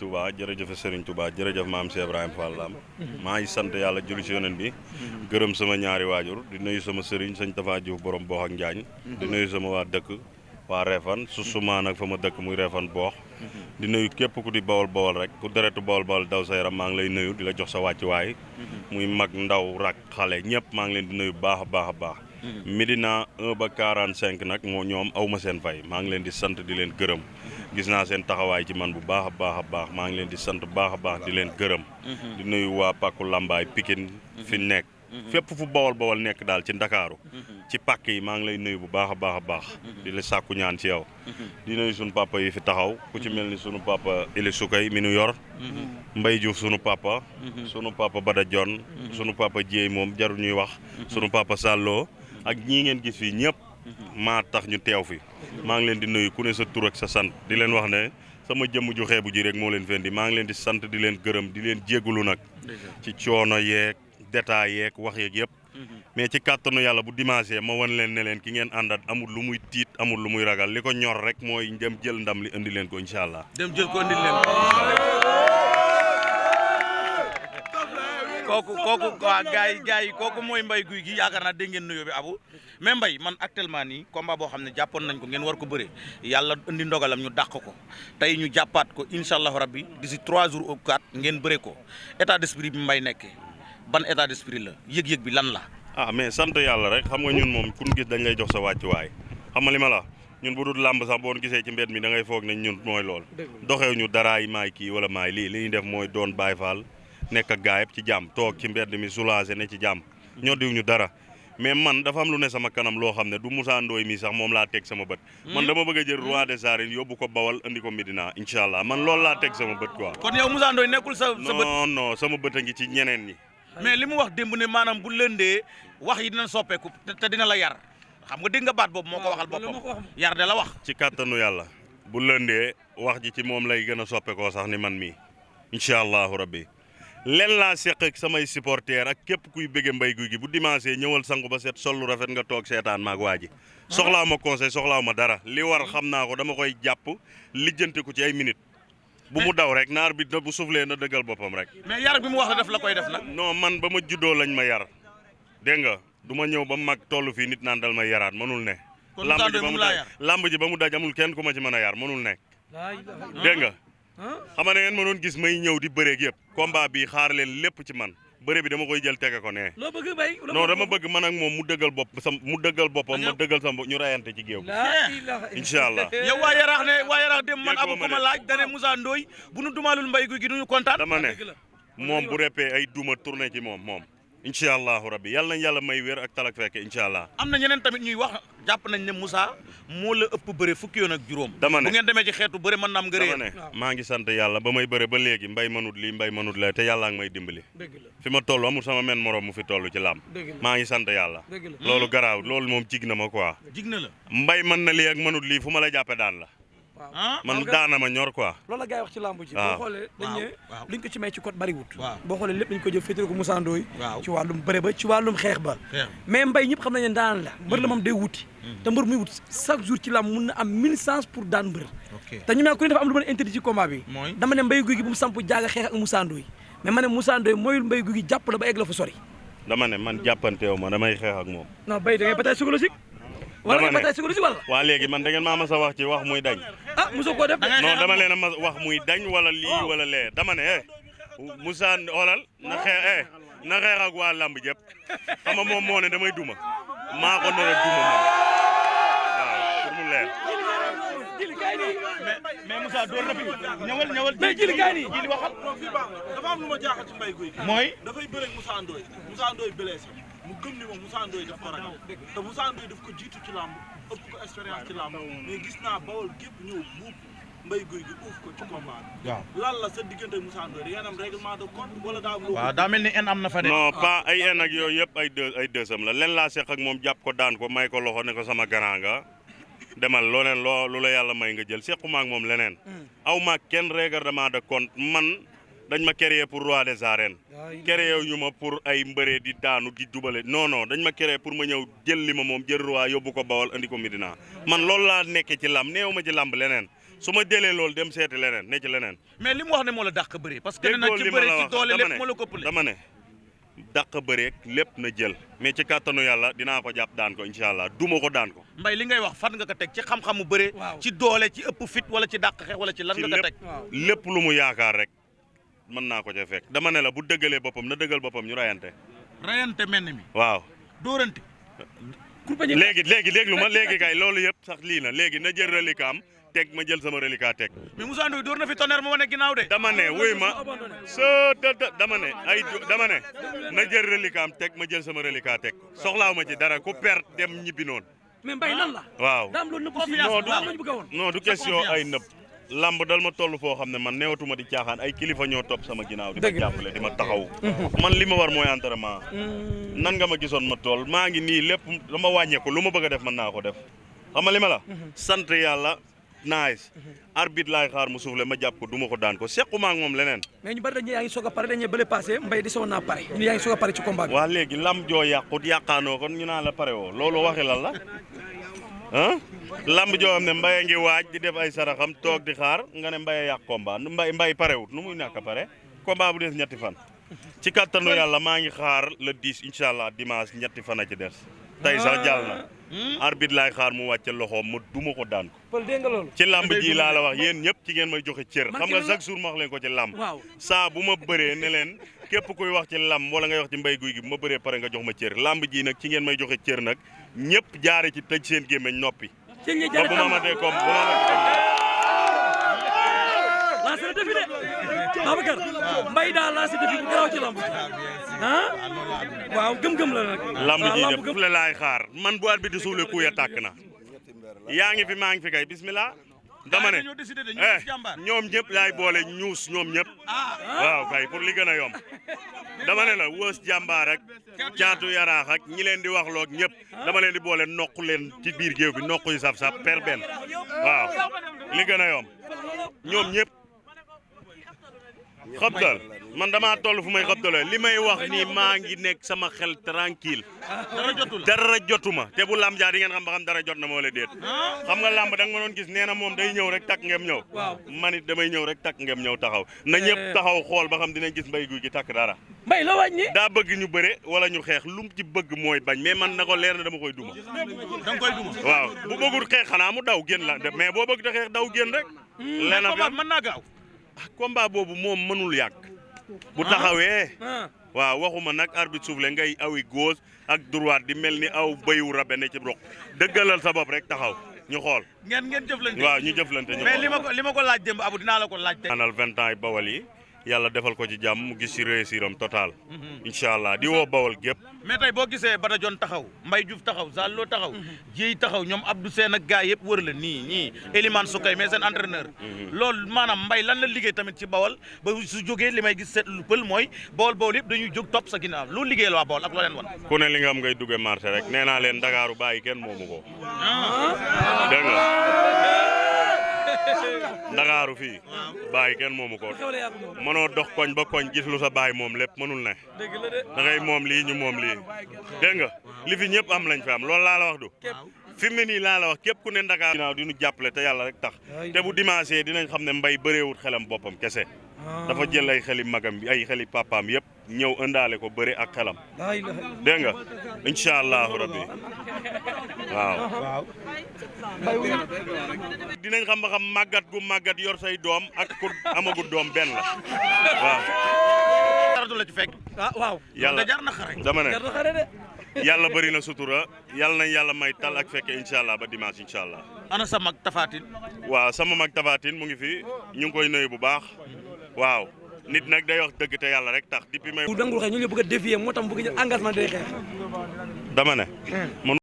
Touba jërëjëf Serigne Touba jërëjëf maam Cheikh Ibrahima Fall Lam maa ngi sant yàlla julli ci yonent bi gërëm sama ñaari waajur di nuyu sama Serigne sëñ Tafa Diouf borom boox ak Njaañ di nuyu sama waa dëkk waa Refane susuma nag fa ma dëkk muy Refane boox di nuyu képp ku di bawol rek ku deretu bawol daw sa yaram maa ngi lay nuyu di la jox sa wàccuwaay muy mag ndaw rak xale ñëpp maa ngi leen di nuyu baax a baax Médina 1 ba 45 nag moo ñoom aw ma seen fay maa ngi leen di sant di leen gërëm gis naa seen taxawaay ci man bu baax a baax maa ngi leen di sant baax a baax di leen gërëm di nuyu waa Pàkku Lambaay Pikine fi nekk fépp fu bawol nekk daal ci Ndakaaru ci pàkk yi maa ngi lay nuyu bu baax a baax di la sàkku ñaan ci yow di nuyu sunu papa yi fi taxaw ku ci mel ni sunu papa Ili Sukay mi nu yor Mbay Diouf sunu papa Bada Jon sunu papa Jéey moom jarul ñuy wax sunu papa Sàlloo ak ñii ngeen gis fii ñëpp maa tax ñu teew fi maa ngi leen di nuyu ku ne sa tur ak sa sant di leen wax ne sama jëmm ju xeebu ji rek moo leen fendi maa ngi leen di sant di leen gërëm di leen jégalu nag ci coono yeeg détail yeeg wax yeeg yëpp mais ci kàttanu yàlla bu dimanche ma wan leen ne leen ki ngeen àndat amul lu muy tiit amul lu muy ragal li ko ñor rek mooy dem jël ndam li indi leen ko incha allah. dem jël ko indi leen ko. kooku waa gars yi kooku mooy Mbaye Gouy Gui yaakaar naa dégg ngeen nuyoo bi abu mais Mbaye man actuellement nii combat boo xam ne jàppoon nañ ko ngeen war ko bëre yàlla indi ndogalam ñu dàq ko tey ñu jàppaat ko incha allahu rabbi d'ici 3 jours ou 4 ngeen bëre ko état d'esprit bi Mbaye nekkee ban état d'esprit la yëg-yëg bi lan la. mais sant yàlla rek xam nga ñun moom ku ñu gis dañ lay jox sa wàccuwaay xam nga li ma la ñun bu dul làmb sax boo gisee ci mbedd mi da ngay foog ne ñun mooy lool doxew ñu daraay maay kii wala maay lii li ñuy def mooy doon Baay Faal nekk ak gaay yëpp ci jàmm toog ci mbedd mi soulagé ne ci jàmm ñoo diw ñu dara mais man dafa am lu ne sama kanam loo xam ne du Moussa Ndoye mi sax moom laa teg sama bët man dama bëgg a jël roi des arènes yóbbu ko Bawal andi ko Médina incha allah man loolu laa teg sama bët quoi. kon yow Moussa Ndoye nekkul sa bët non sama bët a ngi ci ñeneen ñi. mais li mu wax démb ne maanaam bu lëndee wax yi dina soppeeku te dina la yar xam nga dégg nga baat boobu moo ko waxal boppam yar de la wax. ci kàttanu yàlla bu lëndee wax ji ci moom lay gën a soppeekoo sax ni man mii incha allahu rabbi leen laa seq ak samay supporters ak képp kuy bëgge Mbaye Gouy Gui bu dimanche ñëwal sangu ba set sol lu rafet nga toog seetaan maag waa ji soxlaaw ma conseil soxlaaw ma dara li war xam naa ko dama koy jàpp lijjanti ko ci ay minutes bu mu daw rek naar bi bu soufflé na dëggal boppam rek. mais yar bi mu wax def la koy def nag. non man ba ma juddoo lañ ma yar dégg nga du ma ñëw ba mag toll fii nit naan dal ma yaraat mënul ne. kon lamb ji ba mu daj amul kenn ku ma ci mën a yar mënul nekk dégg nga xam nga ngeen ma doon gis may ñëw di bëreeg yëpp combat bi xaar leen lépp ci man bëre bi dama koy jël tege ko ne loo bëgg bay non dama bëgg man ak moom mu dëggal boppam ma dëggal sam ñu rayante ci géew incha allah yow waa yaraax dem man abu ko ma laaj dane Moussa Ndoye bu nu dumaalul Mbaye Gouy Gui duñu kontaan dama ne moom bu reppee ay duma tourné ci moom incha allahu rabbi yàlla nañ yàlla may wér ak talak fekke incha allah am na ñeneen tamit ñuy wax jàpp nañ ne Moussa moo la ëpp bëre fukki yoon ak juróom dama ne bu ngeen demee ci xeetu bëre mën naam nga réer dama ne maa ngi sant yàlla ba may bëre ba léegi mbay manut lii mbay manut la te yàlla ngi may dimbali fi ma toll amul sama men morom mu fi toll ci làmb maa ngi sant yàlla loolu garaaw loolu moom jig na ma quoi jig na la mbay mën na lii ak manut lii fu ma la jàppe daan la man daana ma ñor quoi loolu la gars yi wax ci lamb ji boo xoolee dañ ne liñ ko ci may ci code bariwut boo xoolee lépp dañ ko jël féetale ko Moussa Ndoye ci wàllum bëre ba ci wàllum xeex ba mais Mbaye ñëpp xam nañ ne daan la mbër la moom day wuti te mbër muy wut chaque jour ci lamb mun na am 1000 chance pour daan mbër te ñu mel ku ne dafa am lu mën a interdit ci combat bi dama ne Mbaye Gouy Gui bu mu samp jaaga xeex ak Moussa Ndoye mais ma ne Moussa Ndoye mooyul Mbaye Gouy Gui jàpp la ba egg la fa sori dama ne man jàppanteewu ma damay xeex ak moom non Baye da ngay bataille psychologique wala nga bataille psychologique wala waa léegi man da ngeen maa mas a wax ci wax muy dañ mosoo koo def non dama leen a ma wax muy dañ wala lii wala lee dama ne Moussa xoolal na xeex ak waa lamb jëpp xam nga moom moo ne damay duma maa ko nar a duma moom waaw pour mu leer mais Moussa door na fi ñëwal mais jili kaay nii jili waxal dafa am lu ma jaaxal ci Mbaye Gouy Gui mooy dafay bëre Moussa Ndoye blessé mu gëm ni moom Moussa Ndoye daf ko ragal te Moussa Ndoye daf ko jiitu ci làmb ëpp ko expérience ci làmb mais gis naa Bawol gépp ñëw buub Mbaye Gouy Gui uuf ko ci combat bi lan la sa diggante Moussa Ndoye da ngeen am règlement de compte wala daa am waaw daa mel ni en am na fa de non pas ay en ak yooyu yëpp ay dësam la leen laa seq ak moom jàpp ko daan ko may ko loxo ne ko sama grand nga demal looleen lu la yàlla may nga jël sequma ak moom leneen aw ma kenn règlement de compte man dañ ma créé pour roi des arènes créé ñu ma pour ay mbëree di daanu di dubale non dañ ma créé pour ma ñëw jël li ma moom jël roi yóbbu ko Bawol andi ko Médina man loolu laa nekkee ci làmb néew ma ci làmb leneen su ma jëlee loolu dem seeti leneen ne ci leneen. mais li mu wax ne moo la dàq bëri parce que dina ci bëri ci doole lépp moo la ko ëppale. dama ne dàq bëreeg lépp na jël mais ci kàttanu yàlla dinaa ko jàpp daan ko incha allah duma ko daan ko. Mbaye li ngay wax fan nga ko teg ci xam-xamu bëre. ci doole ci ëpp fit wala ci dàq xeex wala ci lan nga ko teg. lépp lu mu yaakaar rek mën naa ko ca fekk dama ne la bu dëggalee boppam na dëggal boppam ñu rayante. rayante mel ni mi. waaw dóorante. léegi ma léegi kay loolu yëpp sax lii na léegi na jël reliquat am teg ma jël sama reliquat teg. mais Moussa Ndoye door na fi tonnerre ma wane ginnaaw de. dama ne wuy ma dama ne na jël reliquat am teg ma jël sama reliquat teg soxlaaw ma ci dara ku perte dem ñibbi noonu. mais Mbaye lan la. waaw non du question ay nëb. lamb dal ma toll foo xam ne man neewatuma di caaxaan ay kilifa ñoo topp sama ginnaaw di ma jàppale di ma taxaw man li ma war mooy entraînement nan nga ma gisoon ma toll maa ngi nii lépp dama wàññeeku lu ma bëgg a def mën naa ko def xam nga li ma la sant yàlla nice arbitre laay xaar mu soufflé ma jàpp ko du ma ko daan ko sequma ak moom leneen mais ñu bari dañu yaa ngi soog a pare dañu bële passé Mbaye di soog naa pare ñu yaa ngi soog a pare ci combat bi waa léegi lamb joo yàqut yàqaanoo kon ñu naan la pare woo loolu waxi lan la ah lamb joo xam ne Mbaye ngi waaj di def ay saraxam toog di xaar nga ne Mbaye yàq combat Mbaye parewut nu muy ñàkk a pare combat bu des ñetti fan ci kattanu yàlla maa ngi xaar le 10 incha allah dimanche ñetti fan a ci des tey sax jàll na arbitre laay xaar mu wàcce loxoom ma duma ko daan ko Pël dégg nga loolu ci lamb ji laa la wax yéen ñëpp ci ngeen may joxe cër xam nga chaque jour ma wax leen ko ci lamb saa bu ma bëree ne leen képp kuy wax ci lamb wala ngay wax ci Mbaye Gouye Gui bu ma bëree pare nga jox ma cër lamb ji nag ci ngeen may joxe cër nag ñëpp jaare ci tëj seen gémmeñ noppi ba bu ma matee comme bu ma lancé na défi de Babacar Mbaye daal lancé défi bu garaaw ci lamb ah waaw gëm-gëm la nag lamb ji de fu la laay xaar man bu arbitre di suule kuya tàkk na yaa ngi fi maa ngi fi kay bismillah dama ne ñoom ñëpp laay boole ñuus ñoom ñëpp waaw kay pour li gën a yomb dama ne la wës jàmbaar ak caatu yaraax ak ñi leen di wax loog ñëpp dama leen di boole nokku leen ci biir géew bi nokku yu saf-saf per benn waaw li gën a yomb ñoom ñëpp xabdal man damaa toll fu may xabdale li may wax nii maa ngi nekk sama xel tranquille dara jotuma te bu lamb jaa di ngeen xam ba xam dara jot na moo la déet xam nga lamb da nga ma doon gis nee na moom day ñëw rek takk ngem ñëw man it damay ñëw rek takk ngem ñëw taxaw na ñëpp taxaw xool ba xam dinañ gis Mbaye Gouye Gui takk dara Mbaye la wàññi daa bëgg ñu bëre wala ñu xeex lu mu ci bëgg mooy bañ mais man na ko leer na dama koy duma waaw bu bëggul xeex xanaa mu daw génn la mais boo bëgg te xeex daw génn rek leena fi mën naa gaaw combat boobu moom mënul yàgg bu taxawee waaw waxuma nag arbitre soufflé ngay awi gauche ak droite di mel ni aw bëyu rabe ne ci roq dëggalal sa bopp rek taxaw ñu xool ngeen jëflante waaw ñu jëflante ñu mais li ma ko laaj démb Abou dinaa la ko laaj tey anal 20 ans yi bawal yi yàlla defal ko ci jàmm mu gis ci réussir am total incha allah di woo bawal gépp mais tey boo gisee Bada Dione taxaw Mbaye Diouf taxaw Zallo taxaw Dieye taxaw ñoom Abdou Sène ak gars yëpp wër la ñii Elimane Soukay mais seen entraîneur loolu maanaam Mbaye lan la liggéey tamit ci bawal ba su jógee li may gis seet lu pël mooy bawal yëpp dañuy jóg topp sa ginnaaw lu liggéeyal waa bawal ak loo leen wan ku ne li nga am ngay duggee marché rek nee naa leen Ndakaaru bàyyi kenn moomu ko dégg nga Ndakaaru fii bàyyi kenn moomu ko mënoo dox koñ ba koñ gis lu sa bàyyi moom lépp mënul ne da ngay moom lii ñu moom lii dégg nga li fi ñëpp am lañ fi am loolu laa la wax du fi mu ne nii laa la wax képp ku ne Ndakaaru ginnaaw di ñu jàppale te yàlla rek tax te bu dimanche dinañ xam ne Mbaye bëreewut xelam boppam kese dafa jël ay xeli magam bi ay xeli papaam yëpp ñëw ëndaale ko bëri ak xelam dégg nga incha allahu rabbi waaw dinañ xam ba xam màggat gu màggat yor say doom ak ku amagu doom benn la waaw dara du la ci fekk waaw yàlla jar na xare dama ne yàlla bëri na sutura yàlla nañ yàlla may tal ak fekke incha allah ba dimanche incha allah ana sa mag Tafatine waaw sama mag Tafatine mu ngi fi ñu ngi koy nuyu bu baax waaw nit nag day wax dëgg te yàlla rek tax depuis may dangul xëy ñu bëgg a dévier moo tax bëgg jël engagement day xeex dama ne